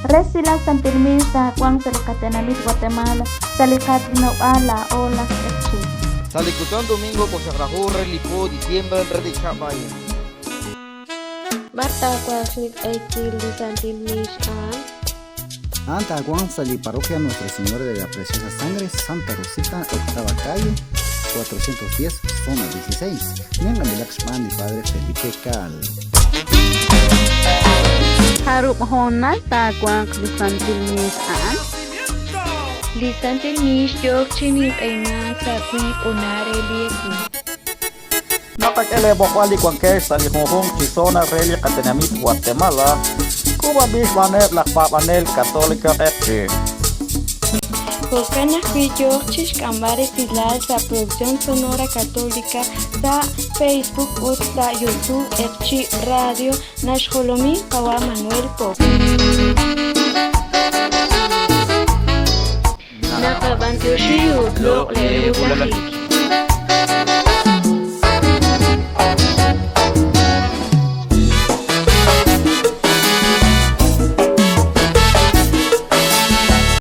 Resilal Santil Mix taawanq sa' li qatenamit Guatemala sa' li qaatinob'aal laa'o laj q'eqchi'. Sa' li kutan domingo oxaqlaju re li po diciembre re li chihab' a'in. B'ar taawanq xniq'enkil li Santil Mix a'an? A'an taawanq sa' li Parroquia Nuestra Señora de la Preciosa Sangre, Santa Rosita, Octava Calle, 410, Zona 16, ninqanb'ilaq xb'aan li Padre Felipe Caal. Jarub' hoonal taawanq li Santil Miix a'an? Li Santil Miix yook chi ninq'ehimank sa' wiib' honal re li ewu. Naqak'e lee b'oqb'al li wankex sa' li junjunq chi zona re li qatenamit Guatemala, k'uub'anb'il xb'aaneb' laj paab'anel Católico Q'eqchi'. Jo'kan ajwi' yooq chi xk'amb'al resilal sa' Producción Sonora Católica sa' Facebook ut sa' YouTube Q'eqchi' Radio naxjolomi qawa' Manuel Pop. Naqab'antioxi ut loq' leerewlajik.